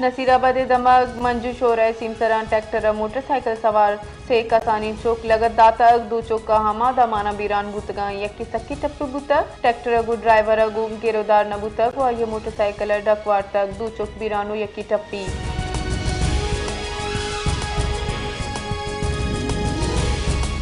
نصیر آباد ءِ دمگ منجو شورا ءِ سیمسراں ٹریکٹر ءَ موٹر سائیکل سوار سے کسانی چک لگت داتگ۔ دو چک ءَ ہما دمان ءَ بیران بوتگاں، یکے سکی ٹپی بوتگ۔ ٹریکٹر ءَ گوں ڈرائیور ءَ گوں گرودار نہ بوتگ ءُ آئی ءَ موٹر سائیکل ءَ ڈک وارتگ۔ دو چک بیران ءُ یکے ٹپی۔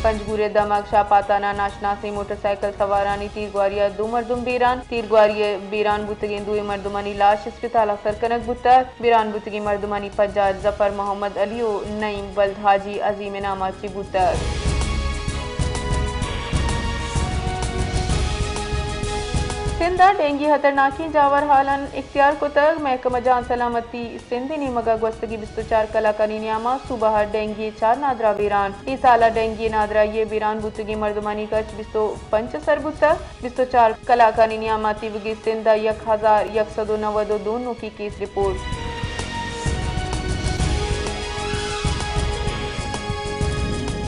پنجگور ءِ دمگ شاہ پاتان ءَ ناشناسیں موٹر سائیکل سوارانی تیرگواری ءَ دو مردم بیران۔ تیرگواری ءَ بیران بوتگیں دوئیں مردمانی لاش اسپتال ءَ سر کنگ بوتگ۔ بیران بوتگیں مردمانی پجار ظفر محمد علی ءُ نعیم ولد حاجی عظیم ءِ نام ءَ چہ بوتگ۔ سندھ ءَ ڈینگی ءِ ہترناکیں جاور حالاں اختیار کتگ۔ محکمہ جان سلامتی سندھ ءِ نیمگ ءَ گوستگیں بیست ءُ چار کلاکانی نیام ءَ صوبہ ءَ ڈینگی ءِ چار نادراہ بیران۔ اے سال ءَ ڈینگی ءِ نادراہی ءَ بیران بوتگیں مردمانی کچ بیست ءُ پنچ ءَ سر بوتگ۔ بیست ءُ چار کلاکانی نیام ءَ تیوگیں سندھ ءَ یک ہزار یک سد ءُ نود ءُ دو نوکیں کیس رپورٹ۔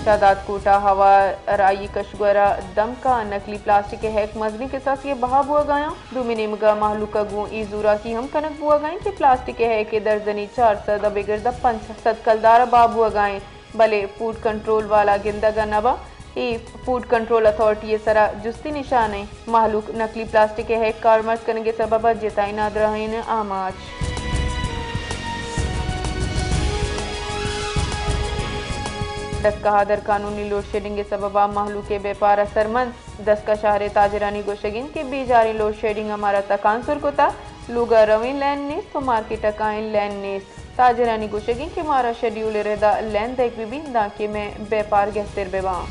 شہداد کوٹ ءَ ہوار ءِ رائی کشور ءَ دمک ءَ نقلی پلاسٹک ءِ ہیک مزنیں کساسے ءَ بہا بوگ ءَ اَنت۔ دومی نیمگ ءَ مہلوک ءَ گوں اے زوراکی ہم کنگ بوگ ءَ اِنت کہ پلاسٹک ءِ ہیک ءِ درزنی چار سد ءَ بگر داں پنچ سد کلدار ءَ بہا بوگ ءَ اِنت، بلے فوڈ کنٹرول والا گندگ ءَ نہ بنت۔ اے فوڈ کنٹرول اتھارٹی ءِ سرا جستی نشان اِنت۔ مہلوک نقلی پلاسٹک ءِ ہیک کارمرز کنگ ءِ سبب ءَ جتائیں نادراہیانی آماچ۔ دستگاہ ءَ در قانونی لوڈ شیڈنگ ءِ سبب ءَ مہلوک ءِ بیپار ءَ سرمند۔ دستگاہ شہر ءِ تاجرانی گوشگ اِنت کہ بیجاریں لوڈ شیڈنگ ءَ مارا تکانسر کتگ، لوگ ءَ رویں لین نیست ءُ مارکیٹ ءَ کائیں لین نیست۔ تاجرانی گوشگ اِنت کہ مارا شیڈیول ءِ ردا لین دئیگ بہ بیت، دانکہ مئے بیپار گہتر بہ باں۔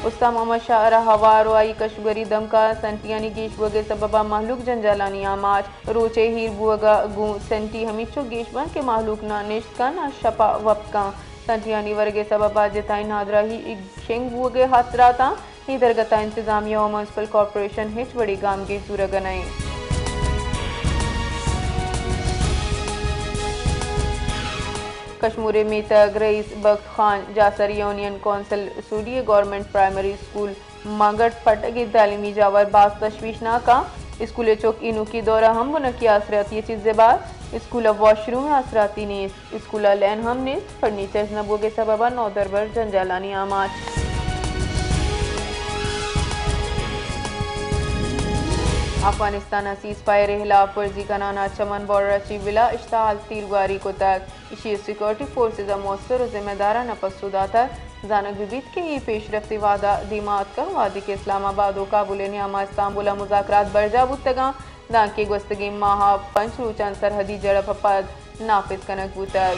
استاد محمد شاہ ءَ را ہوار ءُ آئی کشگوری دمک ءَ سنٹیانی گیش بوگ ءِ سبب ءَ مہلوک جنجالانی آماچ۔ روچ ءِ ہیر بوگ ءَ گوں سنٹی ہمینچک گیش بنت کہ مہلوک نہ نشت کنت نہ شپ ءَ وپت کنت۔ سنٹیانی ورگ ءِ سبب ءَ جتائیں نادراہی شنگ بوگ ءِ ہاترا اَنت۔ اے درگت ءَ انتظامیہ ءُ میونسپل کارپوریشن ہچ وڑیں گامگیج زورگ ءَ نہ اِنت۔ کشمور ءِ میتگ رئیس بخت خان جاسر یونین کونسل سوڈی ءِ گورنمنٹ پرائمری اسکول مانگٹ پٹگ ءِ تعلیمی جاور باز تشویشناک اَنت۔ اسکول ءِ چک اے نوکی دور ءَ ہم بنکی آسراتی ءِ چیزے باز۔ اسکول ءِ واش روم ءِ آسراتی نیست۔ اسکول ءَ لین ہم نیست، فرنیچرز نہ بوگ ءِ سبب ءَ نودربر جنجالانی آماچ۔ افغانستان ءَ سیز فائر ءِ ہلاف ورزی کنان ءَ چمن بارڈر ءَ چہ بلا اشتعال تیرگواری کتگ۔ ایشی ءِ سیکورٹی فورسز ءَ موثر ءُ ذمہ دارانہ پسو داتگ۔ زانگ بہ بیت کہ اے پیشرفت ءِ وہد ءَ دیما اتکگ، وہدے کہ اسلام آباد ءُ کابل ءِ نیام ءَ استانبول ءَ مذاکرات برجاہ بوتگ اَنت۔ دانکہ گوستگیں ماہ ءَ پنچ روچاں سرحدی جھڑپ ءَ پد نافذ کنگ بوتگ۔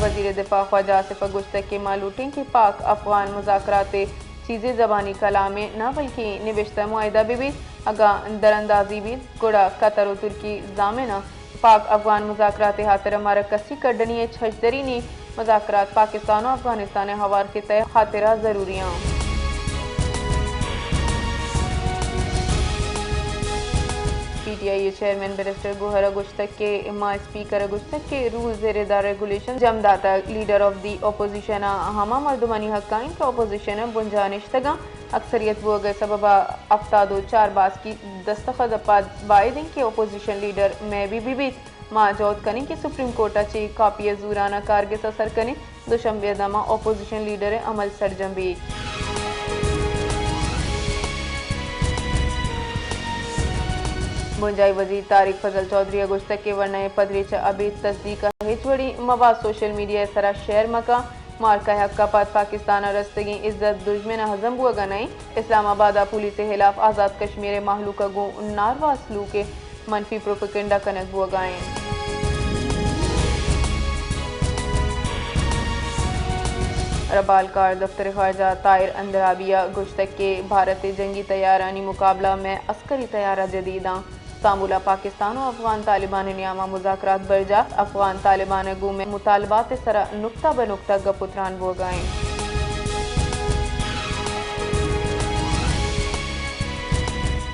وزیر دفاع خواجہ آصف ءَ گوشتگ کہ ما لوٹیں کہ پاک افغان مذاکرات ءِ چیزے زبانی کلامے نہ بلکیں نبشتہ معاہدہ بہ بیت، اگاں دراندازی بیت گڑا قطر ءُ ترکی ضامن اَنت۔ پاک افغان مذاکرات ءِ ہاترا مارا کسی کڈنی ہچ ہژدری نیست۔ مذاکرات پاکستان ءُ افغانستان ءِ ہوار خطہ ءِ ہاترا ضروری اَنت۔ پی ٹی آئی ءِ چیئرمین بیرسٹر گوہر ءَ گوشتگ کہ ما اسپیکر ءَ گوشتگ کہ رولز ءِ ردا ریگولیشن جم داتگ۔ لیڈر آف دی اپوزیشن ءَ ہما مردمانی حق ءَ اِنت کہ اپوزیشن ءِ بنجاہ ءَ نشتگ اَنت۔ اکثریت بوگ ءِ سبب ءَ ہفتاد ءُ چار باسکی دستخط ءَ پد باید اِنت کہ اپوزیشن لیڈر مئے بہ بہ بیت۔ ما جہد کنیں کہ سپریم کورٹ ءَ چہ کاپی ءِ زوراناں کارگس ءَ سر کنیں۔ دوشنبے ءِ دمگ ءَ اپوزیشن لیڈر ءِ عمل سرجم بیت۔ بنجاہی وزیر طارق فضل چوہدری ءَ گوشتگ کہ ورنا ءِ پدریچ ءَ ابید تصدیق ءَ ہچ وڑیں مواد سوشل میڈیا ءِ سرا شیئر مکن۔ مارکا ءِ حق ءَ پد پاکستان ءَ رستگیں عزت دژمن ءَ ہزم بوگ ءَ نہ اِنت۔ اسلام آباد ءَ پولیس ءِ ہلاف آزاد کشمیر ءِ مہلوک ءَ گوں ناروا سلوک ءِ منفی پروپیگنڈا کنگ بوگ ءَ اِنت۔ ربالکار دفتر خارجہ طاہر اندرابی ءَ گوشتگ کہ بھارت ءِ جنگی تیارانی مقابلہ ءَ مئے عسکری تیارہ جدید اَنت۔ استانبول ءَ پاکستان ءُ افغان طالبان ءِ نیام ءَ مذاکرات برجاہ، افغان طالبان ءَ گوں مئے مطالبات ءِ سرا نکتہ بہ نکتہ گپ ءُ تران بوگ ءَ اِنت۔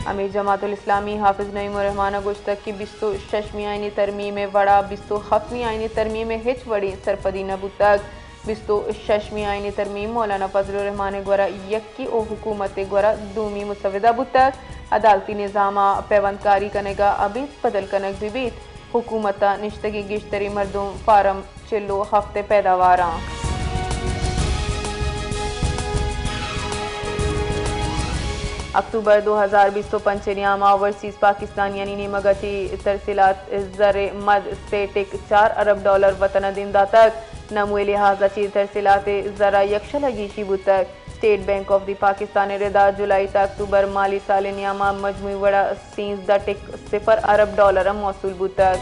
امیر جماعت الاسلامی حافظ نعیم الرحمان ءَ گوشتگ کہ بیست ءُ ششمی آئینی ترمیم ءِ وڑا بیست ءُ ہفتمی آئینی ترمیم ءِ ہچ وڑیں سرپدی نہ بوتگ۔ بیست ءُ ششمی آئینی ترمیم مولانا فضل الرحمان ءِ گورا یکی ءُ حکومت ءِ گورا دومی مسودہ بوتگ۔ عدالتی نظام ءَ پیوندکاری کنگ ءَ ابید بدل کنگ بہ بیت۔ حکومت ءَ نشتگیں گیشتریں مردم فارم چل ءُ ہفت ءِ پیداواراں۔ اکتوبر دو ہزار بیست ءُ پنچ ءِ نیام ءَ اوورسیز پاکستانیانی نیمگ ءَ چہ ترسیلات ءِ زر ءِ مد سے ٹک چار ارب ڈالر وطن ءَ دیم داتگ۔ نمو ءِ لحاظ ءَ چہ ترسیلات ءِ زر ءَ یکشل ءَ گیشی بوتگ۔ State bank of the Pakistan ءِ ردا جولائی تا اکتوبر مالی سال ءِ نیام ءَ مجموعی وڑ ءَ سیزدہ ٹک صفر ارب ڈالر ءَ موصول بوتگ۔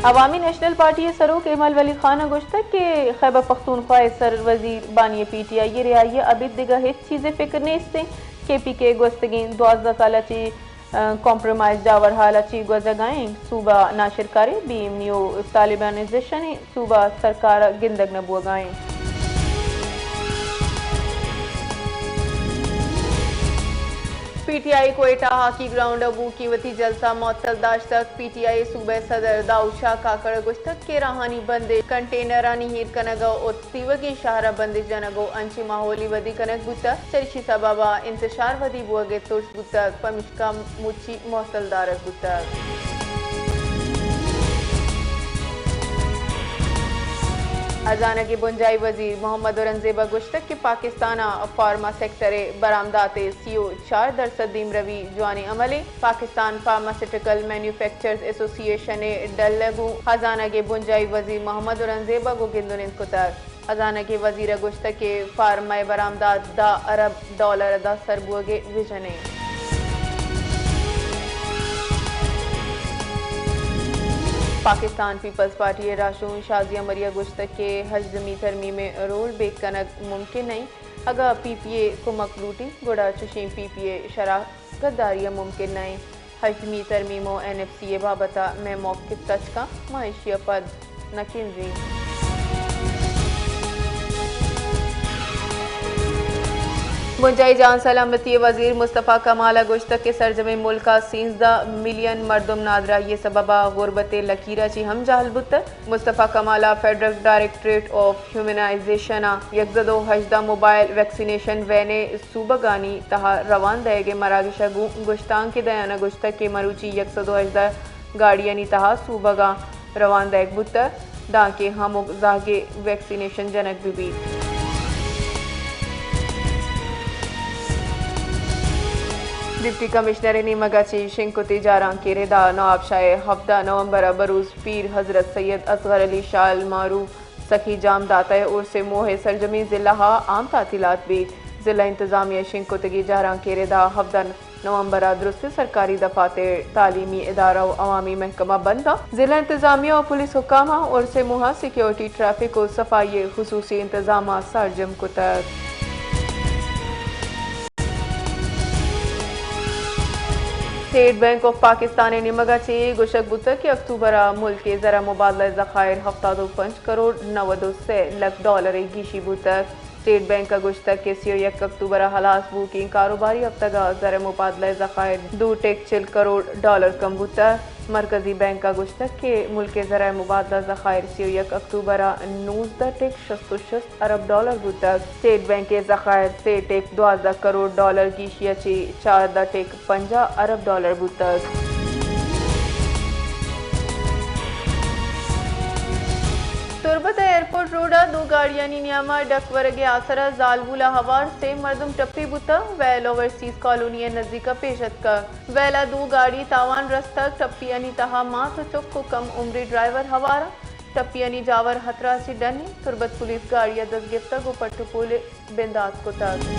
عوامی نیشنل پارٹی ءِ سروک ایمل ولی خان ءَ گوشتگ کہ خیبر پختونخوا ءِ سر وزیر بانی ءِ پی ٹی آئی ءِ رہائی ءَ ابید دگہ ہچ چیز ءِ فکر نیست انت۔ کے پی کے گوستگیں دوازدہ سال ءَ چہ کمپرومائز جاور حال ءَ چہ گوزگ ءَ انت۔ صوبہ ناشرکاری، بے ایمنی ءُ طالبانائزیشن ءَ صوبہ سرکار ءَ گندگ نہ بوگ ءَ انت۔ P T I Quetta hockey ground ءَ بوکیں وتی جلسہ معطل داشتگ۔ پی ٹی آئی صوبہ صدر داؤد شاہ کاکڑ ءَ گوشتگ کہ راہانی بندش، کنٹینرانی ایر کنگ ءُ تیوگیں شہر ءَ بندش جنگ ءُ انچیں ماحولے ودی کنگ بوتگ، چریشی سبب ءَ انتشار ودی بوگ ءِ ترس بوتگ، پمیشکا مچی معطل دارگ بوتگ۔ ہزانگ ءِ بنجاہی وزیر محمد اورنگزیب ءَ گوشتگ کہ پاکستان ءَ فارما سیکٹر ءِ برآمدات ءِ سی ءُ چار درسد دیمروی جوانیں عملے۔ پاکستان فارماسیوٹیکل مینوفیکچررز ایسوسی ایشن ءِ ڈل ءَ گوں ہزانگ ءِ بنجاہی وزیر محمد اورنگزیب ءَ گوں گند ءُ نند کتگ۔ ہزانگ ءِ وزیر ءَ گوشتگ کہ فارما ءِ برآمدات دہ ارب ڈالر ءَ داں سر بوگ ءِ وژن انت۔ پاکستان پیپلز پارٹی ءِ راہشون شازیہ مری ءَ گوشتگ کہ ہژدمی ترمیم ءِ رول بیک کنگ ممکن نہ انت۔ اگاں پی پی اے کمک لوٹیت، گڑا چشیں پی پی اے ءِ شراکت داری ءَ ممکن نہ انت۔ ہژدمی ترمیم ءُ این ایف سی ءِ بابت ءَ مئے موقف تچک انت، ما ایشی ءَ پد نہ کنزیں۔ بنجاہی جان سلامتی ءِ وزیر مصطفی کمال ءَ گوشتگ کہ سرجمیں ملک ءَ سیزدہ ملین مردم نادراہی ءِ سبب ءَ غربت ءِ لکیر ءَ چہ ہم جہل بوتگ۔ مصطفی کمال ءَ فیڈرل ڈائریکٹریٹ آف ہیومنائزیشن ءَ یک سد ءُ ہژدہ موبائل ویکسینیشن وین ءِ صوبگانی تہا روان دئیگ ءِ مراگش ءَ گوں گشتانکے دیان ءَ گوشتگ کہ مروچی یک سد ءُ ہژدہ گاڑیانی تہا صوبگاں روان دئیگ بوتگ، دانکہ ہمک زہگے ویکسینیشن جنگ بہ بیت۔ ڈپٹی کمشنر ءِ نیمگ ءَ چہ شنگ کتیں جارانکے ءِ ردا نوابشاہ ءِ ہفدہ نومبر ءَ بروز پیر حضرت سید اصغر علی شاہ المعروف سخی جام داتہ ءِ عرس ءِ موہ ءَ سرجمیں ضلع ءَ عام تعطیلات بیت۔ ضلع انتظامیہ ءِ شنگ کتگیں جارانکے ءِ ردا ہفدہ نومبر ءَ درستیں سرکاری دفاتر، تعلیمی ادارہ ءُ عوامی محکمہ بند انت۔ ضلع انتظامیہ ءُ پولیس حکام ءَ عرس ءِ موہ ءَ سیکورٹی، ٹریفک ءُ صفائی ءِ خصوصی انتظامات سرجم کتگ۔ اسٹیٹ بینک آف پاکستان ءِ نیمگ ءَ چہ گوشگ بوتگ کہ اکتوبر ءَ ملک ءِ زر ءِ مبادلہ ءِ ذخائر ہفتاد ءُ پنچ کروڑ نود ءُ سے لکھ ڈالر ءَ گیشی بوتگ۔ اسٹیٹ بینک ءَ گوشتگ کہ سی ءُ یک اکتوبر ءَ ہلاس بوکیں کاروباری ہفتگ ءَ زر ءِ مبادلہ ءِ ذخائر دو ٹک چل کروڑ ڈالر کم بوتگ۔ مرکزی بینک ءَ گوشتگ کہ ملک ءِ زر ءِ مبادلہ ذخائر سی ءُ یک اکتوبر ءَ نوزدہ ٹک شست ءُ شست ارب ڈالر بوتگ۔ اسٹیٹ بینک ءِ ذخائر سے ٹک دوازدہ کروڑ ڈالر گیشی ءَ چہ چاردہ ٹک پنجاہ ارب ڈالر بوتگ۔ تربت ءِ ایئرپورٹ روڈ ءَ دو گاڑیانی نیام ءَ ڈک ورگ ءِ آسر ءَ زالبول ءَ ہوار سے مردم ٹپی بوتگ۔ ویل اوورسیز کالونی ءِ نزیک ءَ پیش اتکگ۔ ویل ءَ دو گاڑی تاوان رستگ۔ ٹپیانی تہا مات ءُ چک ءُ کم عمری ڈرائیور ہوار انت۔ ٹپیانی جاور ہترہ ءَ چہ ڈن انت۔ تربت پولیس گاڑی ءَ دزگپتگ ءُ پٹ ءُ پول ءِ بندات کتگ۔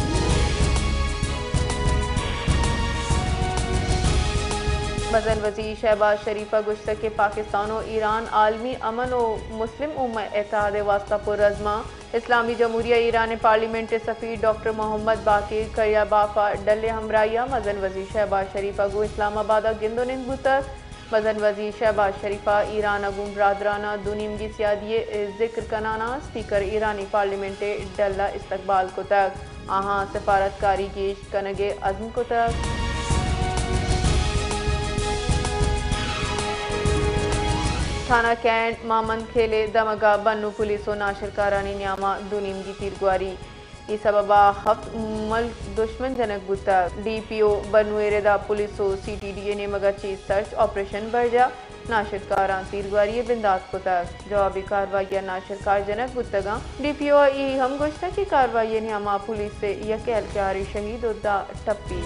مزن وزیر شہباز شریف ءَ گوشتگ کہ پاکستان ءُ ایران عالمی امن ءُ مسلم امہ اتحاد ءِ واستہ پرعزم انت۔ اسلامی جمہوریہ ایران ءِ پارلیمنٹ ءِ سفیر ڈاکٹر محمد باقر کریاباف ءَ ڈل ءِ ہمراہی ءَ مزن وزیر شہباز شریف ءَ گوں اسلام آباد ءَ گند ءُ نند بوتگ۔ مزن وزیر شہباز شریف ءَ ایران ءَ گوں برادرانہ دو نیمگی سیادی ءِ ذکر کنان ءَ اسپیکر ایرانی پارلیمنٹ ءِ ڈل ءَ استقبال کتگ۔ آہاں سفارتکاری گیش کنگ ءِ عزم کتگ۔ تھانہ کینٹ مامند کھیل ءِ دمگ ءَ بنو پولیس ءُ ناشرکارانی نیام ءَ دو نیمگی تیرگواری، اے سبب ءَ ہفت ملک دشمن جنگ بوتگ۔ ڈی پی او بنو ءِ ردا پولیس ءُ سی ٹی ڈی ءِ نیمگ ءَ چہ سرچ آپریشن برجاہ، ناشرکاراں تیرگواری ءِ بندات کتگ۔ جوابی کاروائی ءَ ناشرکار جنگ بوتگ اَنت۔ ڈی پی او ءَ اے ہم گوشتگ کہ کاروائی ءِ نیام ءَ پولیس ءِ یک اہلکارے شہید ءُ دہ ٹپی۔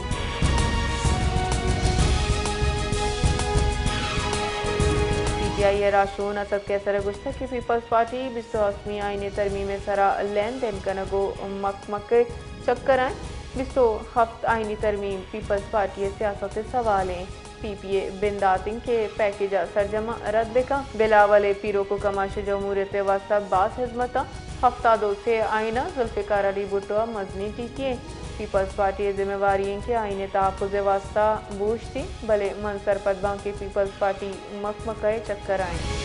پی ٹی آئی ءِ راہشون اسد قیصر ءَ گوشتگ کہ پیپلز پارٹی بیست ءُ ہفتمی آئینی ترمیم ءِ سرا لین دین کنگ ءُ مکمک ءِ چکر ءَ اِنت۔ بیست ءُ ہفت آئینی ترمیم پیپلز پارٹی ءِ سیاست ءِ سوال اِنت۔ پی پی اے بندات اِنت کہ پیکیج ءَ سرجم ءَ رد بہ کنت۔ بلاول ءِ پیروک ءُ کماش جمہوریت ءِ واستہ باز ہزمت اَنت۔ ہفتاد ءُ سے آئین ءَ ذوالفقار علی بھٹو ءَ مزنیں ٹیکی اِنت۔ پیپلز پارٹی ءِ ذمہ واری اِنت کہ آئین ءِ تحفظ ءِ واستہ بوشتی، بلے من سرپد باں کہ پیپلز پارٹی مکمکہ ءِ چکر ءَ اِنت۔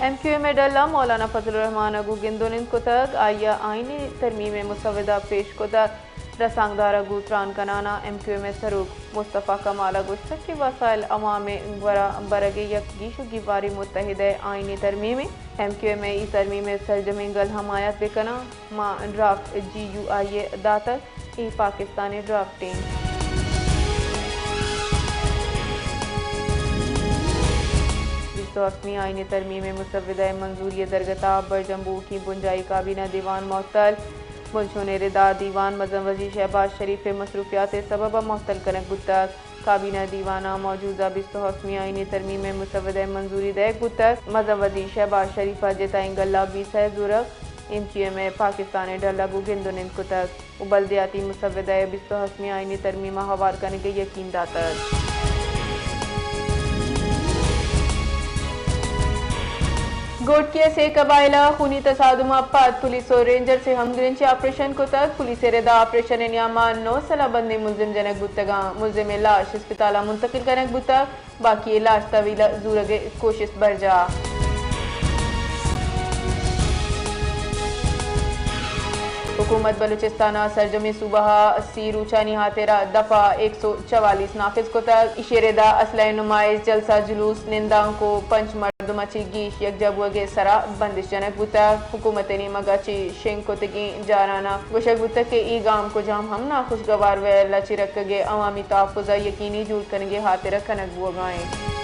ایم کیو ایم ءِ ڈل ءَ مولانا فضل الرحمان ءَ گوں گند ءُ نند کتگ، آئی ءَ آئینی ترمیم ءِ مسودہ پیش کتگ۔ رسانکدار ءَ گوں تران کنان ءَ ایم کیو ایم ءِ سروک مصطفی کمال ءَ گوشتگ کہ وسائل عوام ءِ گورا برگ ءِ یک گیش ءُ گیواریں متحدہ ءِ آئینی ترمیم اِنت۔ ایم کیو ایم ءِ اے ترمیم ءِ سرجمیں گل حمایت بہ کناں۔ ما ڈرافٹ جی یو آئی ءَ داتگ، اے پاکستان ءِ ڈرافٹ اِنت۔ بیست ءُ ہفتمی آئینی ترمیم ءِ مسودہ ءِ منظوری ءِ درگت ءَ برجم بوؤکی بنجاہی کابینہ دیوان معطل۔ بنشون ءِ ردا دیوان مزن وزیر شہباز شریف ءِ مصروفیات ءِ سبب ءَ معطل کنگ بوتگ۔ کابینہ دیوان ءَ موجودہ بیست ءُ ہفتمی آئینی ترمیم ءِ مسودہ ءِ منظوری دئیگ بوتگ۔ مزن وزیر شہباز شریف ءَ جتائیں گل ءَ بیسہ ءِ زورگ، ایم کیو ایم ءِ پاکستان ءِ ڈل ءَ گوں گند ءُ نند کتگ ءُ بلدیاتی مسودہ ءِ بیست ءُ ہفتمی آئینی ترمیم ءَ ہوار کنگ ءِ یقین داتگ۔ گھوٹکی ءِ سے قبائل ءِ خونی تصادم ءَ پد پولیس ءُ رینجرز ءِ ہمگرنچی آپریشن کتگ۔ پولیس ءِ ردا آپریشن ءِ نیام ءَ نو سلاہ بندیں ملزم جنگ بوتگ اَنت۔ ملزم ءِ لاش اسپتال ءَ منتقل کنگ بوتگ، باقی ءِ لاش تحویل ءَ زورگ ءِ کوشست برجاہ۔ حکومت بلوچستان ءَ سرجمیں صوبہ ءَ سی روچانی ہاترا دفعہ ایک سو چوالیس نافذ کتگ۔ ایشی ءِ ردا اسلحہ نمائش، جلسہ، جلوس، نندانک ءُ پنچ مردم ءَ چہ گیش یکجا بوگ ءِ سرا بندش جنگ بوتگ۔ حکومت ءِ نیمگ ءَ چہ شنگ کتگیں جاران ءَ گوشگ بوتگ کہ اے گام کجام ہم ناخوشگوار ویل ءَ چہ رکگ ءِ عوامی تحفظ ءَ یقینی جوڑ کنگ ءِ ہاترا کنگ بوگ ءَ اِنت۔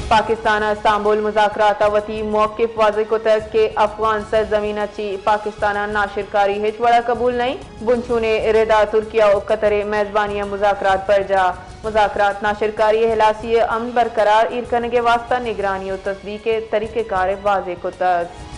پاکستان ءَ استانبول مذاکرات ءَ وتی موقف واضح کتگ کہ افغان سرزمین ءَ چہ پاکستان ءَ ناشرکاری ہچ وڑ ءَ قبول نہ اِنت۔ بنچون ءِ ردا ترکیہ ءُ قطر ءِ میزبانی ءَ مذاکرات برجاہ۔ مذاکرات ناشرکاری ءِ ہلاسی ءِ امن برقرار ایر کنگ ءِ واستہ نگرانی ءُ تصدیق ءِ طریقہ کار ءَ واضح کتگ۔